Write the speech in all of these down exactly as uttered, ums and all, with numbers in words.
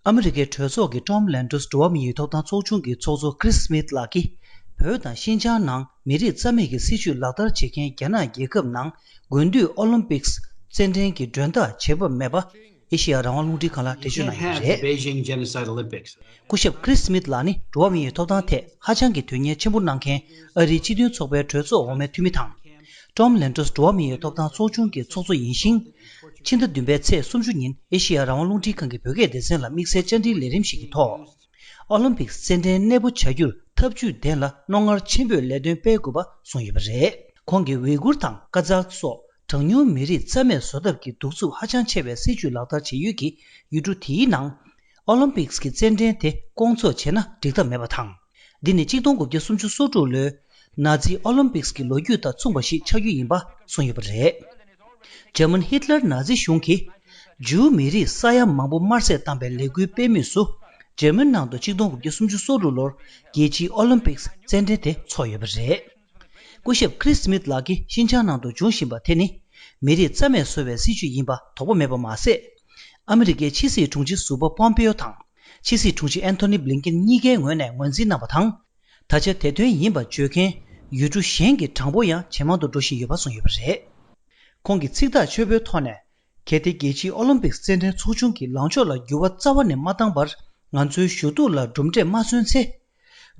ཨ་མི་རི་ཀའི་གྲོས་ཚོགས་ཀྱི་ཀྲོམ་ལན་ཏོས་འགྲོ་བ་མིའི་ཐོབ་ཐང་ཚོགས་ཆུང་གི་ཚོགས་གཙོ་ཁྲིས་སྨིད་ལགས་ཀྱིས། བོད་དང་ཤིན་ཅང་ནང་མི་རིགས་རྩ་མེད་ཀྱི་སྲིད་བྱུས་ལག་བསྟར་བྱེད་མཁན་རྒྱ་ནག་རྒྱལ་ཁབ་ནང་དགུན་དུས་ཨོ་ལིམ་པིག་རྩེད་འགྲན་གྱི་མགྲོན་བདག་བྱེད་འབབ་མེད་པ། ཨེ་ཤེ་ཡ་རང་དབང་རླུང་འཕྲིན་ཁང་ལ་འགྲེལ་བརྗོད་གནང་ཡོད་པ་རེད། Beijing Genocide Olympics. སྐུ་ཞབས་ཁྲིས་སྨིད་ལགས་ནི་འགྲོ་བ་མིའི་ཐོབ་ཐང་ཐད་ཧ་ཅང་གི་དོན་གཉེར་ཆེན་པོ་གནང་མཁན་ཨ་རིའི་སྤྱི་མཐུན་ཚོགས་པའི་གྲོས་ཚོགས་འོག་མའི་འཐུས་མི་དང་། ཀྲོམ་ལན་ཏོས་འགྲོ་བ་མིའི་ཐོབ་ཐང་ཚོགས་ཆུང་གི་ཚོགས་གཙོ་ཡིན་ཞིང་། ཕྱི་ཟླ་བདུན་པའི་ཚེས་སོ་གཉིས་ཉིན་ཨེ་ཤེ་ཡ་རང་དབང་རླུང་འཕྲིན་ཁང་གི་བོད་སྐད་སྡེ་ཚན་ལ་དམིགས་བསལ་བཅར་འདྲིའི་ལས་རིམ་ཞིག་གི་ཐོག་ཨོ་ལིམ་པིག་རྩེད་འགྲན་གནས་སྤོ་བྱ་རྒྱུར་ཐབས་ཇུས་ལྡན་ལ་རྣོ་ངར་ཆེན་པོས་ལས་དོན་སྤེལ་དགོས་པ་གསུངས་ཡོད་པ་རེད། ཁོང་གིས་ཝི་གུར་དང་ཀ་ཛག་སོགས་གྲངས་ཉུང་མི་རིགས་རྩ་མེད་བཟོ་ཐབས་ཀྱི་གདུག་རྩུབ་ཧ་ཅང་ཆེ་བའི་སྲིད་བྱུས་ལག་བསྟར་བྱེད་ཡུལ་གྱི་ཡུལ་གྲུ་དེའི་ནང་། ཨོ་ལིམ་པིག་གི་རྩེད་འགྲན་དེ་སྐོང་ཚོགས་བྱས་ན་འགྲིག་ཐབས་མེད་པ་དང་། འདི་ནི་གཅིག་སྟོང་དགུ་བརྒྱ་སུམ་ཅུ་སོ་དྲུག་ལོའི་ནཱ་ཛི་ཨོ་ལིམ་པིག་གི་ལོ་རྒྱུས་དང་མཚུངས་པ་ཞིག་ཆགས་རྒྱུ་ཡིན་པ་གསུངས་ཡོད་པ་རེད། འཇར་མན་ཧི་ཏི་ལར་ནཱ་ཛི་གཞུང་གིས། ཇུའུ་མི་རིགས་ས་ཡ་མང་པོ་དམར་བསད་བཏང་བའི་ལས་འགུལ་སྤེལ་མུས་སུ། འཇར་མན་ནང་དུ་གཅིག་སྟོང་དགུ་བརྒྱ་སུམ་ཅུ་སོ་དྲུག་ལོར་རྒྱལ་སྤྱིའི་ཨོ་ལིམ་པིག་རྩེད་འགྲན་དེ་འཚོགས་ཡོད་པ་རེད། སྐུ་ཞབས་ཁྲིས་སྨིད་ལགས་ཀྱིས་ཤིན་ཅང་ནང་དུ་འབྱུང་བཞིན་པ་དེ་ནི། མི་རིགས་རྩ་མེད་བཟོ་བའི་སྲིད་བྱུས་ཡིན་པ་དོགས་པ་མེད་པ་མ་ཟད། ཨ་མི་རི་ཀའི་ཕྱི་སྲིད་དྲུང་ཆེ་ཟུར་པ་པོམ་པེའོ་དང་། ཕྱི་སྲིད་དྲུང་ཆེ་ཨན་ཐོ་ནི་བྷི་ལིན་ཀེན་གཉིས་ཀའི་ངོས་ནས་ངོས་འཛིན་གནང་བ་དང་། ད་ཆ་དེ་དོན་ཡིན་པ་བརྗོད་མཁན་ཡུལ་གྲུ་གཞན་གྱི་གྲངས་འབོར་ཡང་ཇེ་མང་དུ་འགྲོ་བཞིན་ཡོད་པ་གསུངས་ཡོད་པ་རེད། ཁོང་གིས་ཚིག་ཐག་ཆོད་པོའི་ཐོག་ནས། གལ་ཏེ་རྒྱལ་སྤྱིའི་ཨོ་ལིམ་པིག་རྩེད་འགྲན་ཚོགས་ཆུང་གི་ལངས་ཕྱོགས་ལ་འགྱུར་བ་རྩ་བ་ནས་མ་བཏང་བར་ང་ཚོའི་ཞུ་གཏུག་ལ་གྲུབ་འབྲས་མ་སོན་ཚེ།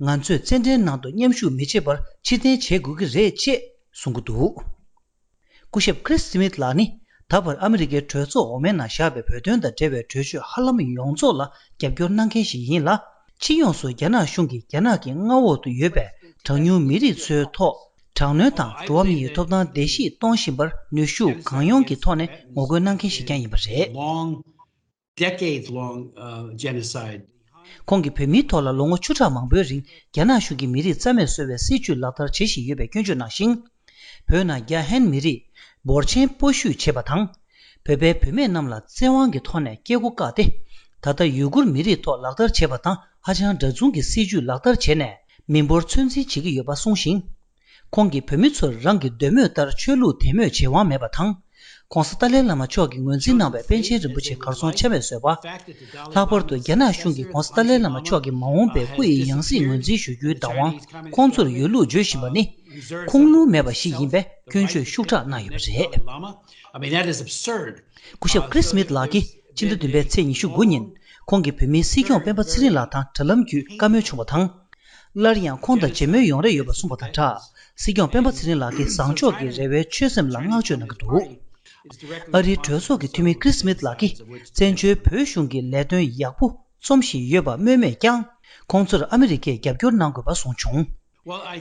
ང་ཚོས་རྩེད་འགྲན་ནང་དུ་མཉམ་ཞུགས་མི་བྱེད་པར་ཕྱིར་འཐེན་བྱེད་དགོས་ཀྱི་རེད་ཅེས་གསུང་གི་འདུག་སྐུ་ཞབས་ཁྲིས་སི་མིད་ལགས་ནི་ད་བར་ཨ་མི་རི་ཀའི་གྲོས་ཚོགས་འོག་མའི་ནང་བཞག་པའི་བོད་དོན་དང་འབྲེལ་བའི་གྲོས་ཆོད་ཧ་ལམ་ཡོངས་རྫོགས་ལ་རྒྱབ་སྐྱོར་གནང་མཁན་ཞིག་ཡིན་ལ། སྤྱི་ཡོངས་སུ་རྒྱ་ནག་གཞུང་གིས་རྒྱ་ནག་གི་མངའ་འོག་ཏུ་ཡོད་པའི་གྲངས་ཉུང་མི་རིགས་ཚོའི་ཐོག་དྲག་གནོན་དང་འགྲོ་བ་མིའི་ཐོབ་ཐང་བརྡལ་བཤིག་གཏོང་བཞིན་པར་ནུས་ཤུགས་གང་ཡོང་གི་ཐོག་ནས་ངོ་རྒོལ་གནང་མཁན་ཞིག་ཀྱང་ཡིན་པ་རེད། Long, decades-long, uh, genocide. ཁོང་གིས་བོད་མིའི་ཐོག་ལ་ལོ་ངོ་བཅུ་ཕྲག་མང་པོའི་རིང་རྒྱ་ནག་གཞུང་གིས་མི་རིགས་རྩ་མེད་བཟོ་བའི་སྲིད་བྱུས་ལག་བསྟར་བྱེད་བཞིན་ཡོད་པའི་སྐྱོན་བརྗོད་གནང་ཞིང་། བོད་ནང་རྒྱ་ཧན་མི་རིགས་འབོར་ཆེན་སྤོ་བཤུད་བྱས་པ་དང་། བོད་པའི་བུད་མེད་རྣམས་ལ་བཙན་དབང་གི་ཐོག་ནས་སྐྱེ་སྒོ་བཀག་སྟེ། ད་ལྟ་ཡུ་གུར་མི་རིགས་ཐོག་ལག་བསྟར་བྱས་པ་དང་ཧ་ཅང་འདྲ་མཚུངས་ཀྱི་སྲིད་བྱུས་ལག་བསྟར་བྱས་ནས་མི་འབོར་ཚོད་འཛིན་བྱེད་ཀྱི་ཡོད་པ་གསུངས་ཤིང་། ཁོང་གིས་བོད་མི་ཚོར་རང་གི་འདོད་མོས་ལྟར་ཆོས་ལུགས་དད་མོས་བྱེད་དབང་མེད་པ་དང་། ྋགོང་ས་ཏཱ་ལའི་བླ་མ་མཆོག་གིས་ངོས་འཛིན་གནང་བའི་པཎ་ཆེན་རིན་པོ་ཆེ་གར་སོང་ཆ་མེད་བཟོས་པ། ལྷག་པར་དུ་རྒྱ་ནག་གཞུང་གིས་ྋགོང་ས་ཏཱ་ལའི་བླ་མ་མཆོག་གི་མ་འོངས་པའི་སྐུ་ཡི་ཡང་སྲིད་ངོས་འཛིན་ཞུ་རྒྱུའི་བདག་དབང་ཁོང་ཚོར་ཡོད་ལུགས་བརྗོད་བཞིན་པ་ནི་ཁུངས་ལུང་མེད་པ་ཞིག་ཡིན་པའི་སྐྱོན་བརྗོད་ཤུགས་དྲག་གནང་ཡོད་པ་རེད། I mean, that is absurd. སྐུ་ཞབས་ཁྲིས་སི་མིད་ལགས་ཀྱིས་ཕྱི་ཟླ་བདུན་པའི་ཚེས་ཉི་ཤུ་དགུ་ཉིན་ཁོང་གི་བུ་མོའི་སྲིད་སྐྱོང་སྤེན་པ་ཚེ་རིང་ལགས་དང་དྲ་ལམ་བརྒྱུད་བཀའ་མོལ་བྱུང་བ་དང་། སླར་ཡང་ཁོང་དང་མཇལ་མོལ་ཡོང་རེ་ཡོད་པ་གསུངས་པ་དང་སྦྲགས། སྲིད་སྐྱོང་སྤེན་པ་ཚེ་རིང་ལགས་ཀྱིས་བཟང་ཕྱོགས་ཀྱི་རེ་བའི་ཆོད་སེམས་ལ་བསྔགས་བརྗོད་གནང་གི་འདུག་ཨ་རིའི་གྲོས་ཚོགས་ཀྱི་འཐུས་མི་ཁྲིས་སི་མིད་ལགས་ཀྱིས་བཙན་བྱོལ་བོད་གཞུང་གི་ལས་དོན་ཡག་པོ་རྩོམ་བཞིན་ཡོད་པ་སྨོས་མེད་ཀྱང་། ཁོང་ཚོར་ཨ་མི་རི་ཀས་རྒྱབ་སྐྱོར་གནང་དགོས་པ་གསུངས་བྱུང་།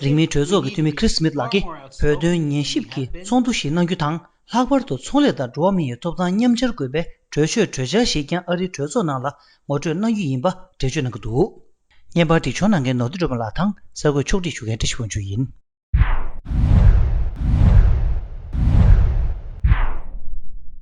རིང་མིན་གྲོས་ཚོགས་ཀྱི་འཐུས་མི་ཁྲིས་སི་མིད་ལགས་ཀྱིས་བོད་དོན་ཉན་ཞིབ་ཀྱི་ཚོགས་འདུ་ཞིག་གནང་རྒྱུ་དང་། ལྷག་པར་དུ་ཚོང་ལས་དང་འགྲོ་བ་མིའི་ཐོབ་ཐང་མཉམ་སྦྱར་དགོས་པའི་གྲོས་ཆོད་གྲོས་འཆར་ཞིག་ཀྱང་ཨ་རིའི་གྲོས་ཚོགས་ནང་ལ་ངོ་སྤྲོད་གནང་རྒྱུ་ཡིན་པ་འགྲེལ་བརྗོད་གནང་གི་འདུག་བརྙན་པར་སྒྲིག་སྦྱོར་གནང་མཁན་ནོར་བུ་སྒྲོལ་མ་ལགས་དང་གསར་འགོད་ཕྱོགས་སྒྲིག་ཞུ་མཁན་བཀྲ་ཤིས་ཕུན་ཚོགས་ཡིན།